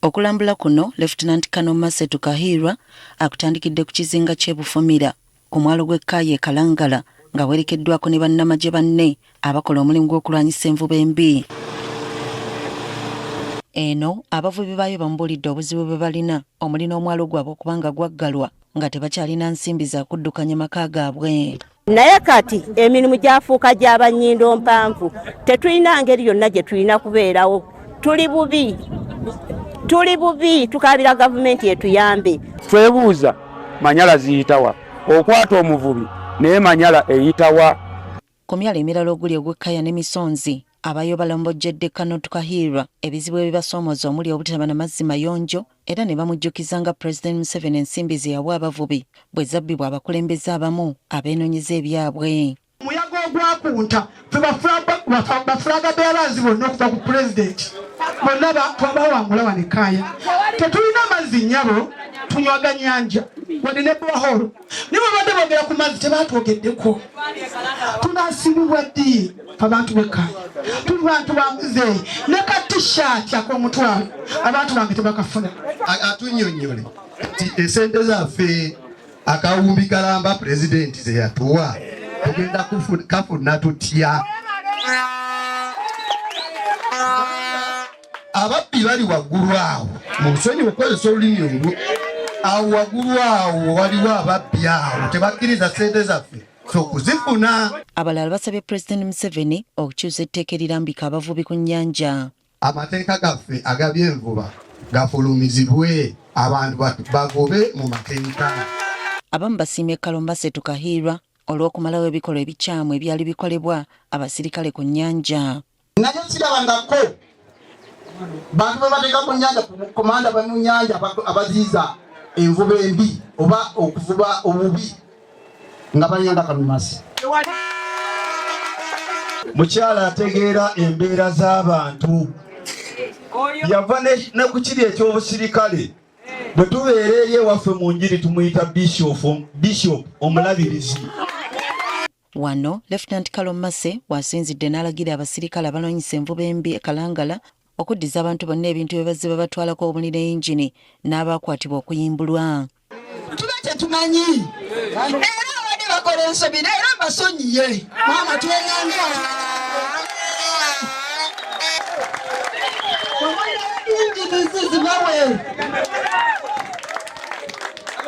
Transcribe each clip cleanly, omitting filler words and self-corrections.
Okulambula kuno Lieutenant Colonel Mercy Tukahirwa akutandikidde ku kizinga ky'e Bufumira ku mwalo gw'e Kaayi e Kalangala ng'awerekeddwako ne bannamagye banne abakola omulimu gw'okulwanyisa envuba embi. Eno abavubi baayo bamubuulidde obuzibu bwe balina omuli n'omwalo gwabwe okuba nga gwaggalwa nga tebakyalina nsimbi za kuddukanya maka gaabwe. Naye kati emirimu gyafuuka gya bannyindo mpanvu, tetulina ngeri yonna gye tulina kubeerawo, tuli bubi, tuli bubi, tukaabira gavumenti etuyambe. Twebuuza Manyala ziyitawa okwata omuvubi naye Manyala eyitawa? Ku myalo emirala oguli ogw'e Kaya ne Misonzi, abayo balombojjedde Colonel Tukahirwa ebizibu ebibasoomooza omuli obutaba na mazzi mayonjo era ne bamujjukiza nga Pulezidenti Museveni ensimbi ze yawa abavubi bwe zabbibwa abakulembeze abamu abeenoonyeza ebyabwe. Omuyaga ogwakunta ffe bafulaga bearers bonna okuva ku pulezidenti bonna twabawangula wano e Kaaya. Tetulina mazzi nnyabo, tunywa ganyanja wadde ne borehole. Naye bwe babadde boogera ku mazzi tebaatwogeddeko. Tunaasibibwa ddi abantu b'e Kaaya? Tuli bantu ba muzeeyi ne ka t-shirt ak'omutwalo abantu bange tebakafuna. Atunnyonnyole nti esente zaffe akawumbi kalamba pulezidenti ze yatuwa tugenda kafuna tutya? Ababbi bali waggulu awo, munsonyiwe okukozesa olulimi olwo, awo waggulu awo waliwo ababbi awo tebakkiriza ssente zaffe ffe okuzifuna. Abalala basabye Pulezidenti Museveni okukyusa etteeka erirambika abavubi ku nnyanja. Amateeka gaffe agabyenvuba gafulumizibwe abantu bavube mu mateeka. Abamu basiimye Kalombase Tukahirwa olw'okumalawo ebikolwa ebikyamu ebyali bikolebwa abasirikale ku nnyanja. Naye sirabangako bantu bebateeka ku nnyanja komanda bali mu nnyanja abaziiza envuba embi oba okuvuba obubi nga balina nga kamimasi. Mukyala ategeera embeera z'abantu, yava ne ku kiri eky'obusirikale. Bwe tubeera eri ewaffe mu njiri tumuyita bishop omulabirizi. Wano Lieutenant Carol Mase w'asinzidde n'alagira abasirikale abalwanyisa envuba embi e Kalangala okuddiza abantu bonna ebintu bye bazze babatwalako omuli ne yingini n'abaakwatibwa okuyimbulwa. Tuba tetumanyi era abadde bakola ensobi leero mbasonyiye maama tweyange zibawe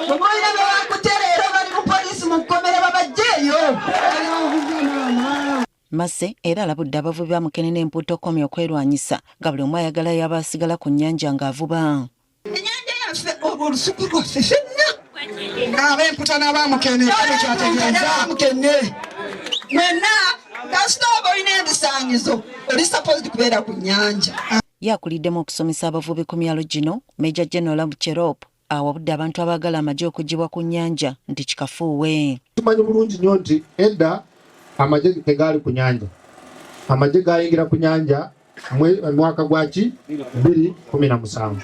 omwana bebakute leero bali mu poliisi mu kkomera babajjeeyo. Mase era alabudde abavubi ba mukene n'empuuta okukomya okwerwanyisa nga buli omu ayagala y'aba asigala ku nnyanja ng'avuba. Ennyanja yaffe olwo olusuku lwaffe fenna ab'emputa n'abamukene kyategeeza mwenna kasita oba olina ebisaanyizo oli supposed kubeera ku nnyanja. Ye akuliddemu okusomesa abavubi ku myalo gino, Major General Lamb Cherop awabudde abantu abaagala amagye okuggyibwa ku nnyanja nti kikafuuwe. Tumanyi bulungi nnyo nti edda amagye tegaali ku nnyanja. Amagye gaayingira ku nnyanja mwaka gwa ki 2017.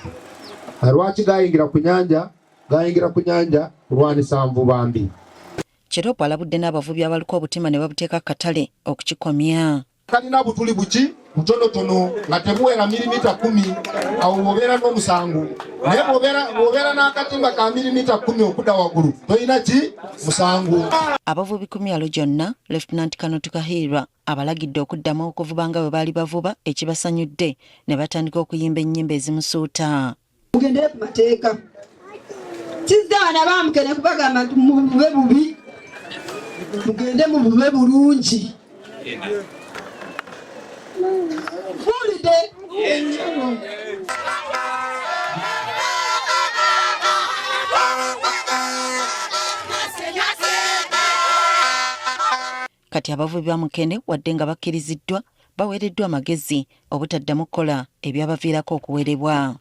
Lwaki gaayingira ku nnyanja? Gaayingira ku nnyanja kulwanisa nvuba mbi. Cherop alabudde n'abavubi abaluka obutima ne babuteeka ku katale okukikomya. Kalina butuli buki butonotono nga tebuwera milimita 10, awo bw'obeera n'omusango. Naye bw'obeera n'akatimba ka milimita 10 okudda waggulu tolina ki musango. Abavubi ku myalo gyonna, Lieutenant Colonel Tukahirwa abalagidde okuddamu okuvuba nga bwe baali bavuba ekibasanyudde ne batandika okuyimba ennyimba ezimusuuta. Mugendere ku mateeka. Kizzaana bamukene kubagamba nti mubube bubi, mugende mubube bulungi. Muwulidde? Kati abavubi ba mukene wadde nga bakkiriziddwa, baweereddwa amagezi obutaddamu kukola ebyabaviirako okuwerebwa.